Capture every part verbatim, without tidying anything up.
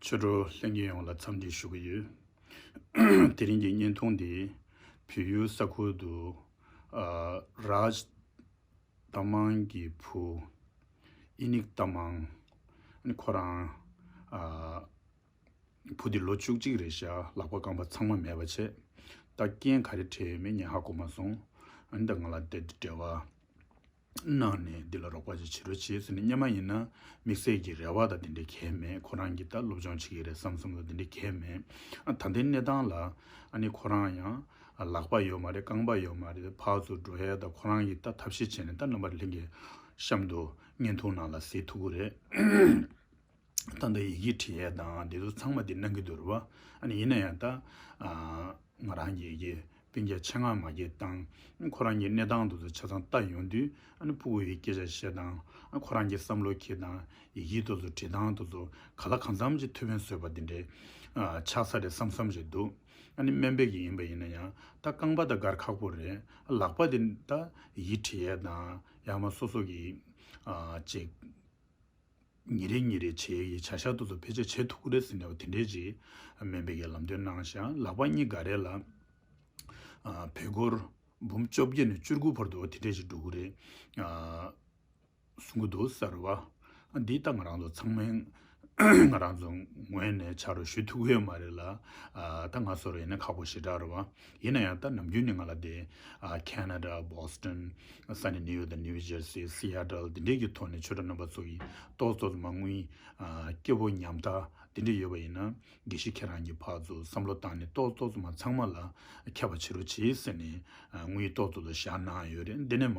ཆོས་གྲོགས་ལྷན་རྒྱས་ཡོངས་ལ་འཚམས་འདྲི་ཞུ་གི་ཡོད། དེ་རིང་གི་བརྙན་ཐུང་འདི་བལ་ཡུལ་ས་ཁུལ་དུ་ཨ་རཱཇ་ཏ་མང་གི་བུ་ཨི་ནིག་ཏ་མང་ཁོ་རང་ཨ་བུ་འདི་ལོ་བཅུ་གཅིག་རེད་ཤག་ལག་པ་རྐང་པ་ཚང་མ་མེད་པ་བྱས། ད་རྐྱེན་ག་རེ་འཕྲད་ཡོད་མེད་ངས་ཧ་གོ་མ་སོང་། ཨ་ནི་ད་ང་ལ་དེ་འབྲེལ་བ་གནང་ནས་འདི་ལ་རོགས་པ་ཅིག་བྱེད་རོགས་བྱེད་ཟེར་ནས། སྔོན་མ་ཡིན་ན་དམིགས་བསལ་གྱི་རེ་བ་དང་དེ་འདྲའི་གང་ཡང་མེད། ཁོ་རང་གིས་ད་སློབ་སྦྱོང་བྱེད་ཀྱི་རེད་བསམ་བསམ་ལ་དེ་འདྲའི་གང་ཡང་མེད། ཨ་ད་ལྟའི་གནས་སྟངས་ལ་ཨ་ནི་ཁོ་རང་ཡང་ལག་པ་ཡོད་མ་རེད། རྐང་པ་ཡོད་མ་རེད། ཕར་ཚུར་འགྲོ་ཡས་དང་ཁོ་རང་གིས་ད་ཐབས་ཤེས་བྱས་ནས་ད་རྣམ་པ་ལྷན་རྒྱས་གཤམ་དུ་བརྙན་ཐུང་ནང་ལ་གཟིགས་ཐུབ་ཀྱི་རེད། ད་ལྟ་ཡི་གེ་འབྲི་ཡས་དང་དེ་ཚོ་ཚང་མ་དེ་གནང་གི་འདུག་རེད་བ། ཨ་ནི་ཡིན་ན་ཡང་ད་ཨ་ང་རང་གི་ཡི་གེ་སྤུན་ཀྱག་ཆེད་མངགས་མ་སྐྱེལ་སྟངས། ཁོ་རང་གི་གནས་སྟངས་དེ་ཚོ་ཆ་ཚང་ལྟ་ཡོང་དུས། ཨ་ནི་ཕྲུ་གུ་ཡི་སྐད་ཆ་བཤད་སྟངས། ཨ་ཁོ་རང་གི་བསམ་བློ་འཁྱེར་སྟངས། ཡི་གེ་དེ་ཚོ་འབྲི་སྟངས་དེ་ཚོ་ག་ལ་གང་འཚམ་ཅིག་ཐུགས་ཕན་གསོས་པ་དེ་འདྲའི་ཨ་ཆགས་ས་རེད་བསམ་བསམ་ཞིག་འདུག་ཨ་ནི་སྨན་པ་གི་ཡིན་པ་ཡིན་ན་ཡང་ད་རྐང་པ་ད་སྒར་ཁག་པོ་རེད། ལག་པ་དེ་ད་ཡི་གེ་འབྲི་ཡས་དང་ཡང་མ་སོ་སོ་གི་ཨ་ཅིག་ཉིན་རེ་ཉིན་རེ་བྱེད་ཡས་བྱ་གཞག་དེ་ཚོ་ཕལ་ཆེར་བྱེད་ཐུབ་ཀྱི་རེད་ཟེར་ནས་དེ་འདྲས་ཅིག་སྨན་པས་ཀྱི་ལམ་སྟོན་གནང་ཤག་ལག་པ་གཉིས་ག་རེ་ལ་ཨ་བལ་སྒོར་འབུམ་བཅོ་བརྒྱད་ནས་བཅུ་དགུ་བར་དུ་དེ་འདྲས་ཅིག་འགྲོ་གི་རེད། ཨ་གསུང་གི་འདུག་ཟེར་བ། ཨ་འདི་ད་ང་རང་ཚོ་ཚང་མས་ང་རང་ཚོ་ངོས་ནས་ཕྱག་རོགས་ཞུ་ཐུབ་ཀྱི་ཡོད་མ་རེད་ལ། ཨ་ད་ང་ཚོར་ཡིན་ན་ཁག་པོ་ཞེ་དྲག་རེད་བ། ཡིན་ན་ཡང་ད་ནམ་རྒྱུན་ནས་ང་ལ་དེ་ཨ་ཁེ་ན་ཌ་བྷོ་སི་ཊོན། ས་གནས་ནིའུ་ཡོག་དང་ནིའུ་ཇར་སི། སི་ཨེ་ཊལ་འདི་འདྲས་ཀྱི་ཐོག་ནས་ཆོས་གྲོགས་རྣམ་པ་ཚོ་གིས་ཏོག་ཙམ་མ་དངུལ་ཨ་སྐྱིད་པོ་ཉམ་ཐག་འདི་འདྲས་ཡོད་པ་ཡིན་ན། དགེ་བཤེས་ཁྱེད་རང་གིས་ཕར་ཚུར་བསམ་བློ་བཏང་ནས་ཏོག་ཏོག་ཙམ་མ་ཚང་མ་ལ་ཁྱབ་པ་བྱེད་རོགས་བྱེད་ཟེར་ནས་ཨ་དངུལ་ཏོག་ཙམ་ཙམ་བཞག་གནང་ཡོད་རེད། འདི་ནས་མ་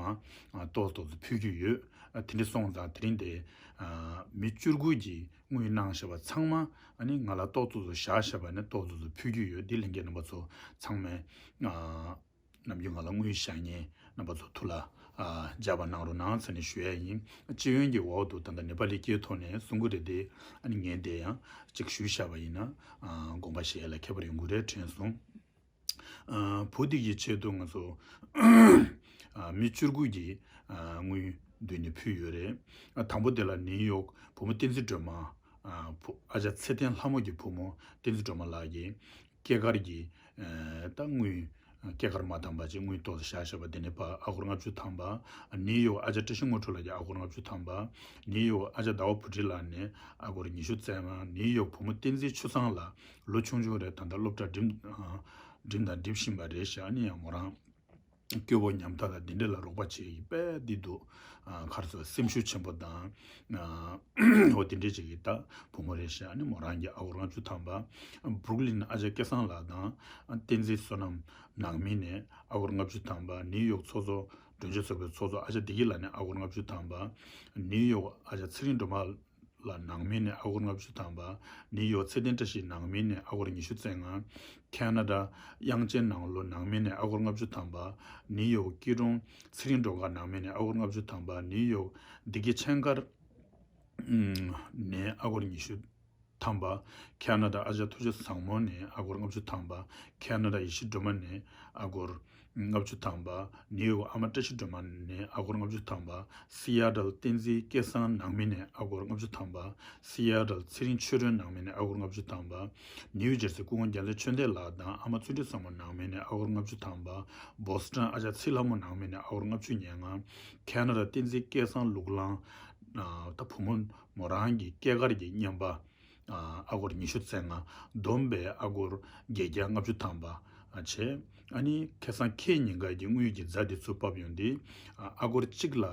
ཨ་ཏོག་ཙམ་ཙམ་ཕུལ་གྱི་ཡོད། ཨ་དེ་འདྲས་སོང་ཙང་དེ་རིང་དེ་ཨ་མི་བཅུ་དགུ་གིས་དངུལ་གནང་བཞག་པ་ཚང་མ་ཨ་ནི་ང་ལ་ཏོག་ཙམ་ཙམ་བཞག་བཞག་པ་ནས་ཏོག་ཙམ་ཙམ་ཕུལ་གྱི་ཡོད། འདི་ལྷན་རྒྱས་རྣམ་པ་ཚོ་ཚང་མས་ཨ་ནམ་རྒྱུན་ང་ལ་དངུལ་བཞག་མཁན་རྣམ་པ་ཚོ་ཐུགས་ལ་ཨ་འཇགས་པ་གནང་རོགས་གནང་ཟེར་ནས་ཞུ་ཡས་ཡིན། སྤྱི་ཡོངས་ཀྱི་འོག་ཏུ་ད་ལྟ་ནེ་པ་ལི་སྐད་ཐོག་ནས་གསུང་གི་རེད་དེ། ཨ་ནི་ངས་དེ་ཡང་གཅིག་ཞུས་བཞག་པ་ཡིན་ན་ཨ་དགོངས་པ་བཞེས་ཡས་ལ་ཁྱད་པར་ཡོང་གི་རེད་དྲན་སོང་། ཨ་བུ་དེ་གི་ཆེད་དུ་ང་ཚོ་ཨ་མི་བཅུ་དགུ་གིས་ཨ་དངུལ་བསྡུས་ནས་ཕུལ་ཡོད་རེད། ཨ་དང་པོ་དེ་ལ་ནིའུ་ཡོག་བུ་མོ་བསྟན་འཛིན་སྒྲོལ་མ། ཨ་བུ་ཨ་ཅག་ཚེ་བརྟན་ལྷ་མོ་གི་བུ་མོ་བསྟན་འཛིན་སྒྲོལ་མ་ལགས་ཀྱིས་སྐྱེས་སྐར་གྱི་ཨ་ད་དངུལ་སྐྱེས་སྐར་མ་འདང་བ་ཅིག་དངུལ་ཏོག་ཙམ་བཞག་བཞག་པ་དེ་ནས་ཕར་ཨ་སྒོར་ལྔ་བཅུ་ཐམ་པ། ནིའུ་ཡོག་ཨ་ཅག་བཀྲ་ཤིས་དངོས་གྲུབ་ལགས་ཀྱིས་ཨ་སྒོར་ལྔ་བཅུ་ཐམ་པ། ནིའུ་ཡོག་ཨ་ཅག་ཟླ་བ་བུ་ཁྲིད་ལགས་ནས་ཨ་སྒོར་ཉི་ཤུ་རྩ་ལྔ། ནིའུ་ཡོག་བུ་མོ་བསྟན་འཛིན་ཆུ་བཟང་ལགས། ལོ་ཆུང་ཆུང་རེད། ད་ལྟ་སློབ་གྲྭ་འགྲིམ་ཨ་འགྲིམ་དང་འགྲིམ་བཞིན་པ་རེད་ཤག་ཨ་ནི་ཡང་མོ་རང་སྐྱོ་བོ་ཉམ་ཐག་དང་དེ་འདྲ་ལ་རོགས་པ་བྱེད་ཀྱི་དཔེ་འདི་འདུག་ཨ་ག་རེ་ཟེར། སེམས་ཤུགས་ཆེན་པོ་དང་། ཨ་འོ་དེ་འདྲ་བྱེད་ཀྱི་ད་བུ་མོ་རེད་ཤག་ཨ་ནི་མོ་རང་གིས་ཨ་སྒོར་ལྔ་བཅུ་ཐམ་པ། བུ་རུག་ལིན་ཨ་ཅག་སྐལ་བཟང་ལགས་དང་། ཨ་བསྟན་འཛིན་བསོད་ནམས་ནང་མི་ནས་ཨ་སྒོར་ལྔ་བཅུ་ཐམ་པ། ནིའུ་ཡོག་ཚོགས་གཙོ་སྒྲོལ་ཆེན་ཚོགས་པའི་ཚོགས་གཙོ་ཨ་ཅག་བདེ་སྐྱིད་ལགས་ནས་ཨ་སྒོར་ལྔ་བཅུ་ཐམ་པ། ནིའུ་ཡོག་ཨ་ཅག་ཚེ་རིང་སྒྲོལ་མ་ལགས་ནང་མི་ནས་ཨ་སྒོར་ལྔ་བཅུ་ཐམ་པ། ནིའུ་ཡོག་ཚེ་བརྟན་བཀྲ་ཤིས་ནང་མི་ནས་ཨ་སྒོར་ཉི་ཤུ་རྩ་ལྔ། ཁེ་ན་ཌ་དབྱངས་ཅན་ནང་ལོ་ནང་མི་ནས་ཨ་སྒོར་ལྔ་བཅུ་ཐམ་པ། ནིའུ་ཡོག་སྐྱིད་གྲོང་ཚེ་རིང་སྒྲོལ་དཀར་ནང་མི་ནས་ཨ་སྒོར་ལྔ་བཅུ་ཐམ་པ། ནིའུ་ཡོག་བདེ་སྐྱིད་ཆན་དཀར་ནས་ཨ་སྒོར་ཉི་ཤུ་ཐམ་པ། ཁེ་ན་ཌ་ཨ་ཅག་ཐུགས་རྗེ་བཟང་མོ་ནས་ཨ་སྒོར་ལྔ་བཅུ་ཐམ་པ། ཁེ་ན་ཌ་ཡེ་ཤེས་སྒྲོལ་མ་ནས་ཨ་སྒོར་ལྔ་བཅུ་ཐམ་པ། ནིའུ་ཡོག་ཨ་མ་བཀྲ་ཤིས་སྒྲོལ་མ་ནས་ཨ་སྒོར་ལྔ་བཅུ་ཐམ་པ། སི་ཨེ་ཊལ་བསྟན་འཛིན་སྐལ་བཟང་ནང་མི་ནས་ཨ་སྒོར་ལྔ་བཅུ་ཐམ་པ། སི་ཨེ་ཊལ་ཚེ་རིང་ཆོས་སྒྲོན་ནང་མི་ནས་ཨ་སྒོར་ལྔ་བཅུ་ཐམ་པ། ནིའུ་ཇར་སི་སྐུ་ངོ་རྒྱལ་མཚན་ཆོས་འདེགས་ལགས་དང་ཨ་མ་བརྩོན་འགྲུས་བཟང་མོ་ནང་མི་ནས་ཨ་སྒོར་ལྔ་བཅུ་ཐམ་པ། བོ་སི་ཊོན་ཨ་ཅག་ཚེ་ལྷ་མོ་ནང་མི་ནས་ཨ་སྒོར་ལྔ་བཅུ་ཉེར་ལྔ། ཁེ་ན་ཌ་བསྟན་འཛིན་སྐལ་བཟང་ལུག་གླང་། ད་བུ་མོ་མོ་རང་གི་སྐྱེས་སྐར་གྱི་རྔན་པ། ཨ་སྒོར་ཉི་ཤུ་རྩ་ལྔ། བསྡོམས་པས་ཨ་སྒོར་བརྒྱད་བརྒྱ་ལྔ་བཅུ་ཐམ་པ་བྱས། ཨ་ནི་ཁ་སང་ཁེ་ཉིན་འགའ་གི་དངུལ་གྱི་རྫ་དེ་ཚུར་ཕབ་ཡོང་དུས། ཨ་སྒོར་གཅིག་ལ་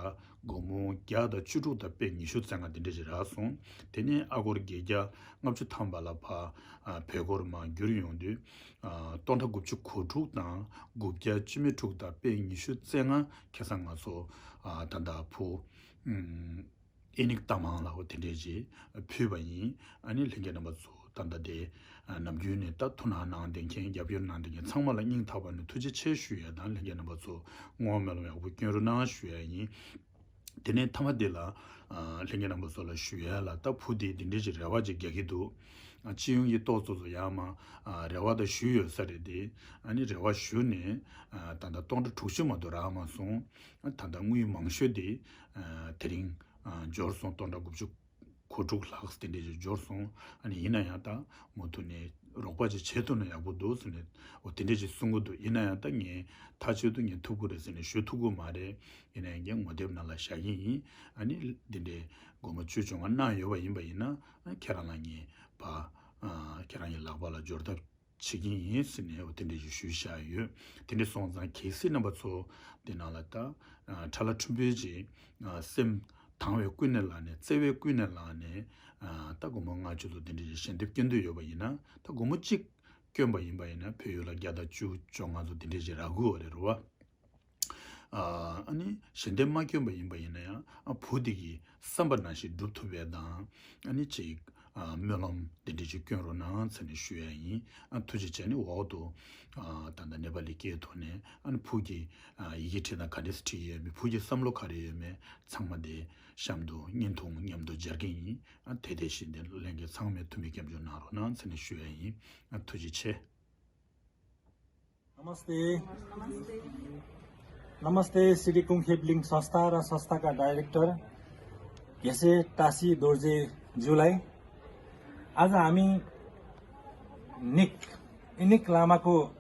སྒོར་མོ་བརྒྱ་དང་བཅུ་དྲུག་དང་པད་ཉི་ཤུ་རྩ་ལྔ་དེ་འདྲ་ཞིག་རག་སོང་། དེ་ནས་ཨ་སྒོར་བརྒྱད་བརྒྱ་ལྔ་བཅུ་ཐམ་པ་ལ་ཕར་ཨ་བལ་སྒོར་མར་བསྒྱུར་ཡོང་དུས། ཨ་སྟོང་ཕྲག་དགུ་བཅུ་གོ་དྲུག་དང་དགུ་བརྒྱ་བཅུ་མེད་དྲུག་དང་པད་ཉི་ཤུ་རྩ་ལྔ་ཁ་སང་ང་ཚོ་ཨ་ད་ལྟ་བུ་ཨུམ། ཨེ་ནིག་ཏ་མང་ལ་འོ་དེ་འདྲས་ཅིག་ཕུལ་བ་ཡིན། ཨ་ནི་ལྷན་རྒྱས་རྣམ་པ་ཚོ་ད་ལྟ་དེ་ནམ་རྒྱུན་ནས་ད་ཐུགས་སྣང་གནང་བསྡད་མཁན། རྒྱབ་སྐྱོར་གནང་བསྡད་མཁན་ཚང་མ་ལ་སྙིང་ཐག་པ་ནས་ཐུགས་རྗེ་ཆེ་ཞུ་ཡ་དང་། ལྷན་རྒྱས་རྣམ་པ་ཚོ་བསྔོ་བ་སྨོན་ལམ་ཡག་པོ་སྐྱོན་རོགས་གནང་ཞུ་ཡ་ཡིན། དེ་ནས་མཐའ་མ་དེ་ལ་ལྷན་རྒྱས་རྣམ་པ་ཚོ་ལ་ཞུ་ཡ་ལ། ད་བུ་དེས་དེ་འདྲས་ཅིག་རེ་བ་ཅིག་རྒྱག་གི་འདུག་སྤྱི་ཡོངས་ཀྱི་ཏོག་ཙམ་ཙམ་ཡར་མར་རེ་བ་ད་ཞུས་ཡོད་ས་རེད་དེ། ཨ་ནི་རེ་བ་ཞུས་ནས་ད་ལྟ་སྟོང་ཕྲག་དྲུག་ཅུ་མ་གཏོགས་རག་མ་སོང་། ད་ལྟ་དངུལ་མང་ཤོས་དེ་དེ་རིང་འབྱོར་སོང་། སྟོང་ཕྲག་དགུ་བཅུ་ གོ་དྲུག་ལྷག་དེ་འདྲས་ཅིག་འབྱོར་སོང་། ཨ་ནི་ཡིན་ན་ཡང་ད་མུ་མཐུད་ནས་རོགས་པ་ཅིག་བྱེད་ཐུབ་ན་ཡག་པོ་འདུག་ཟེར་ནས་འོ་དེ་འདྲས་ཅིག་གསུང་གི་འདུག། ཡིན་ན་ཡང་ད་ངས་མཐའ་གཅིག་ཏུ་ངས་ཐུབ་ཀྱི་རེད་ཟེར་ནས་ཞུ་ཐུབ་ཀྱི་མ་རེད། ཡིན་ན་ཡང་ངས་ངོ་དེབ་ནང་ལ་བཞག་གི་ཡིན། ཨ་ནི་འདི་འདྲའི་སྒོར་མོ་བཅུ་བཅོ་ལྔ་གནང་ཡོད་པ་ཡིན་པ་ཡིན་ན་ཨ་ཁྱེད་རང་ལ་ངས་ཕར་ཨ་ཁྱེད་རང་གི་ལག་པ་ལ་འབྱོར་ཐབས་བྱེད་ཀྱི་ཡིན་ཟེར་ནས་འོ་དེ་འདྲ་ཞིག་ཞུས་བཞག་ཡོད། དེ་འདྲ་སོང་ཙང་གལ་སྲིད་རྣམ་པ་ཚོ་འདི་ནང་ལ་ད་ཨ་ཁྲ་ལ་ཁྲིམས་དཔོན་གྱི་ཨ་སེམས་དང་བས་ཀུན་ནས་བསླངས་ནས་བརྩེ་བས་ཀུན་ནས་བསླངས་ནས་ཨ་ད་སྒོར་མོ་ལྔ་བཅུ་ཙམ་དེ་འདྲ་ཞིག་ཞལ་འདེབས་སྐྱོན་འདོད་ཡོད་པ་ཡིན་ན་ད་སྒོར་མོ་གཅིག་བསྐྱོན་པ་ཡིན་པ་ཡིན་ན་བོད་ཡུལ་ལ་བརྒྱ་དང་བཅུ་བཅོ་ལྔ་ཙམ་དེ་འདྲ་ཞིག་རག་གི་ཡོད་རེད་རོ། ཨ་ནི་ཞལ་འདེབས་མ་བསྐྱོན་པ་ཡིན་པ་ཡིན་ན་ཡང་ཨ་བུ་དེ་གི་བསམ་པ་ནང་བཞིན་འགྲུབ་ཐུབ་པའི་དང་ཨ་ནི་ཅིག་ཨ་སྨོན་ལམ་དེ་འདྲ་ཅིག་བསྐྱོན་རོགས་གནང་ཟེར་ནས་ཞུ་ཡ་ཡིན། ཨ་ཐུགས་རྗེ་ཆེ། ནི་འོག་ཏུ་ཨ་ད་ལྟ་ནེ་པ་ལི་སྐད་ཐོག་ནས་ཨ་ནི་བུ་གི་ཨ་ཡི་གེ་བྲིས་ན་ག་འདྲས་སེ་བྲིས་ཡོད་མེད་བུ་གི་བསམ་བློ་ག་རེ་ཡོད་མེད་ཚང་མ་དེ་གཤམ་དུ་བརྙན་ཐུང་མཉམ་དུ་སྦྱར་གྱི་ཡིན། ཨ་དེ་དེ་བཞིན་དེ་ལྷན་རྒྱས་ཚང་མས་ཐུགས་མིག་སྐྱབས་འཇུག་གནང་རོགས་གནང་ཟེར་ནས་ཞུ་ཡ་ཡིན། ཨ་ཐུགས་རྗེ་ཆེ། नमस्ते। नमस्ते श्री कुङफेप लिङ संस्था र संस्थाका डाइरेक्टर घेसे टासी दोर्जेज्यूलाई। आज हामी निक इनिक लामाको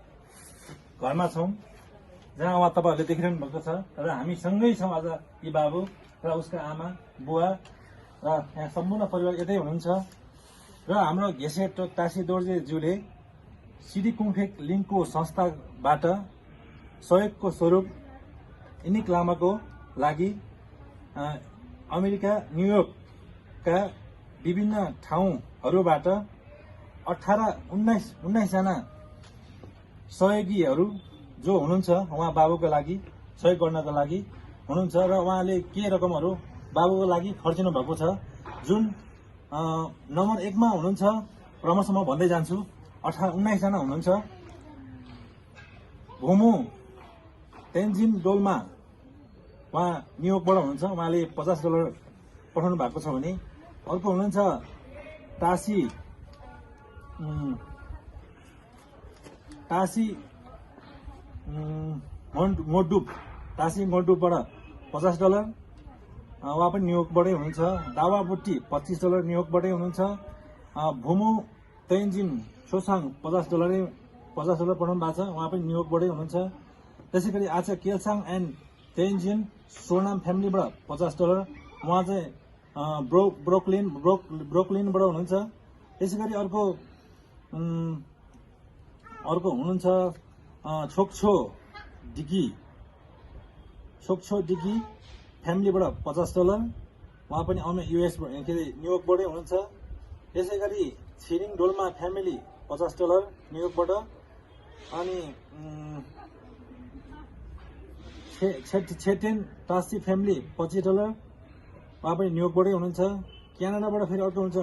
घरमा छौँ, जहाँ उहाँ तपाईँहरूले देखिरहनु भएको छ र हामी सँगै छौँ आज। यी बाबु र उसका आमा, बुवा र यहाँ सम्पूर्ण परिवार यतै हुनुहुन्छ। र हाम्रो घेसे ट- टासी दोर्जेज्यूले सिडी कुङफेक लिङको संस्थाबाट सहयोगको स्वरूप इनिक लामाको लागि अ, अमेरिका न्युयोर्कका विभिन्न ठाउँहरूबाट अठार उन्नाइस उन्नाइसजना सहयोगीहरू जो हुनुहुन्छ उहाँ बाबुको लागि सहयोग गर्नको लागि हुनुहुन्छ र उहाँले के रकमहरू बाबुको लागि खर्चिनु भएको छ, जुन अ, नम्बर एकमा हुनुहुन्छ, क्रमशः म भन्दै जान्छु, अठार उन्नाइसजना हुनुहुन्छ। भोमो तेन्जिन डोल्मा उहाँ न्युयोर्कबाट हुनुहुन्छ, उहाँले पचास डलर पठाउनु भएको छ भने अर्को हुनुहुन्छ टासी उम्, टासी उम्, मोन्ड- मोडुप टासी मोडुपबाट पचास डलर। अ, उहाँ पनि न्युयोर्कबाटै हुनुहुन्छ। दावाबुट्टी पच्चिस डलर न्युयोर्कबाटै हुनुहुन्छ। अ, भुमु तेन्जिन सोसाङ पचास डलरै पचास डलर पठाउनु भएको छ, उहाँ पनि न्युयोर्कबाटै हुनुहुन्छ। त्यसै गरी आज केल्साङ एन्ड तेन्जिन सोनाम फ्यामिलीबाट पचास डलर, उहाँ चाहिँ अ, ब्रो ब्रोकलिन ब्रोक ब्रोकलिनबाट हुनुहुन्छ। त्यसै गरी अर्को उम्, अर्को हुनुहुन्छ अ, छोक्छो डिकी छोक्छो डिकी फ्यामिलीबाट पचास डलर, उहाँ पनि अमे युएस के अरे न्युयोर्कबाटै हुनुहुन्छ। त्यसै गरी छिरिङ डोल्मा फ्यामिली पचास डलर न्युयोर्कबाट। अनि उम्, छे- छे- छेटेन टासी फ्यामिली पच्चिस डलर, उहाँ पनि न्युयोर्कबाटै हुनुहुन्छ। क्यानाडाबाट फेरि अर्को हुन्छ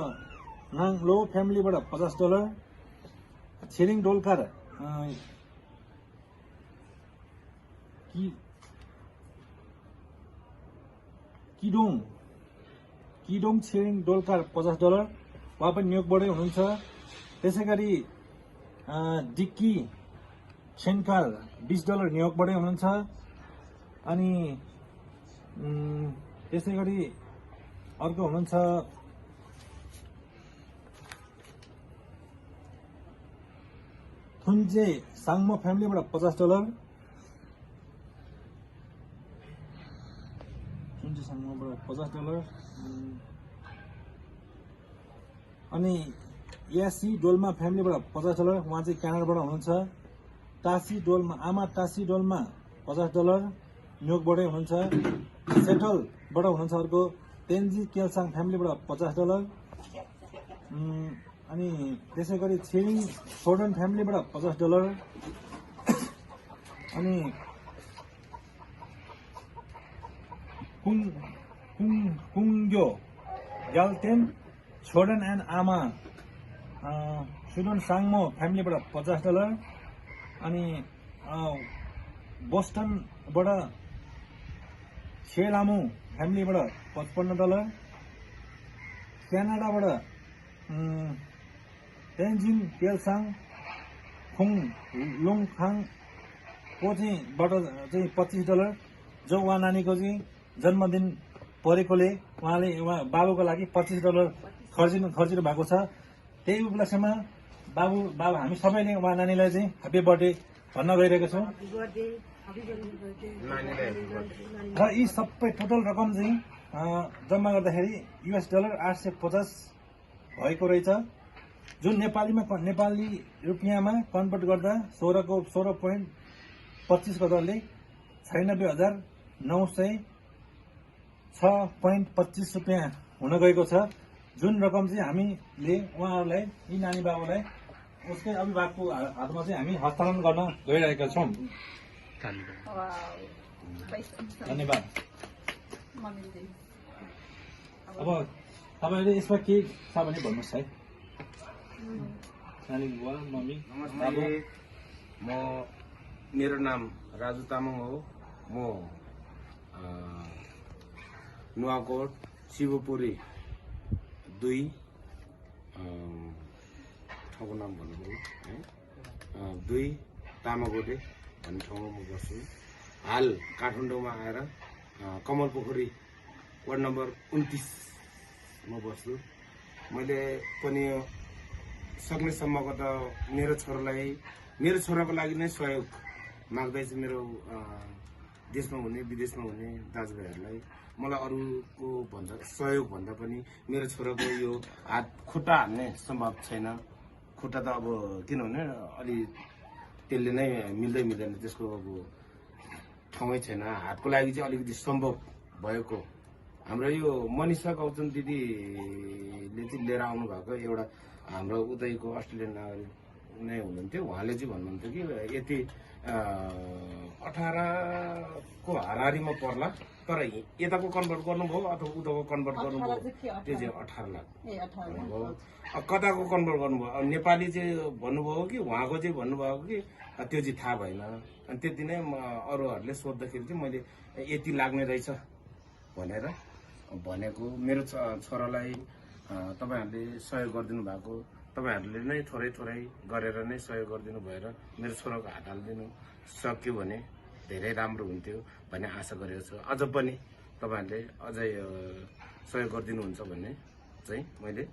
नाङ लो फ्यामिलीबाट पचास डलर। छिरिङ डोलकार अ, कि किडोङ किडोङ छिरिङ डोलकार पचास डलर, उहाँ पनि न्युयोर्कबाटै हुनुहुन्छ। त्यसै गरी अ, डिक्की सेन्कार बिस डलर न्युयोर्कबाटै हुनुहुन्छ। अनि उम्, त्यसै गरी अर्को हुनुहुन्छ थुन्जे साङ्मो फ्यामिलीबाट पचास डलर। थुन्जे साङ्मोबाट पचास डलर। उम्, अनि यासी डोल्मा फ्यामिलीबाट पचास डलर, उहाँ चाहिँ क्यानाडाबाट हुनुहुन्छ। टासी डोल्मा आमा टासी डोल्मा पचास डलर न्युयोर्कबाटै हुनुहुन्छ। सेटलबाट हुनुहुन्छ अर्को तेन्जी केल्साङ फ्यामिलीबाट पचास डलर। उम्, अनि त्यसै गरी छिरिङ सोडन फ्यामिलीबाट पचास डलर। अनि कुङ कुङ कुङ्ग्यो ग्याल्टेन छोडन एन्ड आमा अ, सुडन साङ्मो फ्यामिलीबाट पचास डलर। अनि अ, बोस्टनबाट छेलामु फ्यामिलीबाट पचपन्न डलर। क्यानाडाबाट उम्, तेन्जिन केल्साङ खुङ लुङखाङको चाहिँबाट चाहिँ पच्चिस डलर, जो उहाँ नानीको चाहिँ जन्मदिन परेकोले उहाँले उहाँ बाबुको लागि पच्चिस डलर खर्चिनु खर्चिनु भएको छ। त्यही उपलक्ष्यमा बाबु बाबु हामी सबैले उहाँ नानीलाई चाहिँ ह्याप्पी बर्थडे भन्न गइरहेका छौँ। र यी सबै टोटल रकम चाहिँ अ, जम्मा गर्दाखेरि युएस डलर आठ सय पचास भएको रहेछ। जुन नेपालीमा क- नेपाली रुपियाँमा कन्भर्ट गर्दा सोह्रको सोह्र पोइन्ट पच्चिसको दरले छयानब्बे हजार नौ सय छ पोइन्ट पच्चिस रुपियाँ हुन गएको छ। जुन रकम चाहिँ हामीले उहाँहरूलाई यी नानी बाबुलाई उसकै अभिभावकको हा- हातमा चाहिँ हामी हस्तान्तरण गर्न गइरहेका छौँ। धन्यवाद। अब तपाईँले यसमा के छ भने भन्नुहोस् है। नानी बुवा मम्मी बाबु। म मेरो नाम राजु तामाङ हो। म अ, नुवाकोट शिवपुरी दुई अ, ठाउँको नाम भन्नु पऱ्यो है। अ, दुई तामागोटे भन्ने ठाउँमा म बस्छु। हाल काठमाडौँमा आएर अ, कमल पोखरी वार्ड नम्बर उन्तिसमा बस्छु। मैले पनि सक्ने सम्भवको त मेरो छोरालाई मेरो छोराको लागि नै सहयोग माग्दैछु मेरो अ, देशमा हुने विदेशमा हुने दाजुभाइहरूलाई। मलाई अरूको भन्दा सहयोग भन्दा पनि मेरो छोराको यो हात खुट्टा हान्ने सम्भव छैन। खुट्टा त अब किनभने अलि त्यसले नै मिल्दै मिल्दैन त्यसको अब ठाउँै छैन। हातको लागि चाहिँ अलिकति सम्भव भएको हाम्रो यो मनिषा गौतम दिदीले चाहिँ लिएर आउनुभएको एउटा हाम्रो उतैको अस्ट्रेलियन नागरिक नै हुनुहुन्थ्यो। उहाँले चाहिँ भन्नुहुन्थ्यो कि यति अठारको हाराहारीमा पर्ला, तर यताको कन्भर्ट गर्नुभयो अथवा उताको कन्भर्ट गर्नुभयो, त्यो चाहिँ अठार लाख भन्नुभयो। कताको कन्भर्ट गर्नुभयो, अब नेपाली चाहिँ भन्नुभयो कि उहाँको चाहिँ भन्नुभएको कि त्यो चाहिँ थाहा भएन। अनि त्यति नै अरूहरूले सोद्धाखेरी चाहिँ मैले यति लाग्ने रहेछ भनेर भनेको मेरो छोरालाई तपाईँहरूले सहयोग गरिदिनु भएको, तपाईँहरूले नै थोरै थोरै गरेर नै सहयोग गरिदिनु भएर मेरो छोराको हात हालिदिनु सक्यो भने धेरै राम्रो हुन्थ्यो भन्ने आशा गरेको छु। अझ पनि तपाईँहरूले अझै सहयोग गरिदिनुहुन्छ भन्ने चाहिँ मैले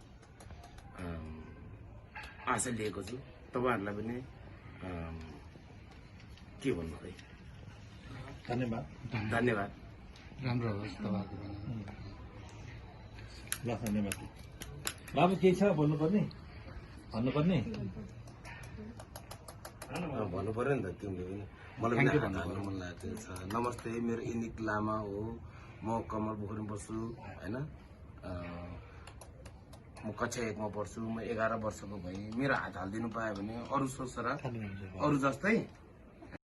आशा लिएको छु। तपाईँहरूलाई पनि के भन्नु खोइ। धन्यवाद। धन्यवाद। राम्रो होस् तपाईँहरूको पनि। ल धन्यवाद। बाबु केही छ भन्नुपर्ने? भन्नुपर्ने? भन्नु पर्यो नि त तिमीले पनि। मलाई पनि हात हाल्नु मन लागेको छ। नमस्ते, मेरो इनिक लामा हो। म कमल पोखरीमा बस्छु होइन। म कक्षा एकमा पढ्छु। म एघार वर्षको भएँ। मेरो हात हालिदिनु पायो भने अरू सोचेर अरू जस्तै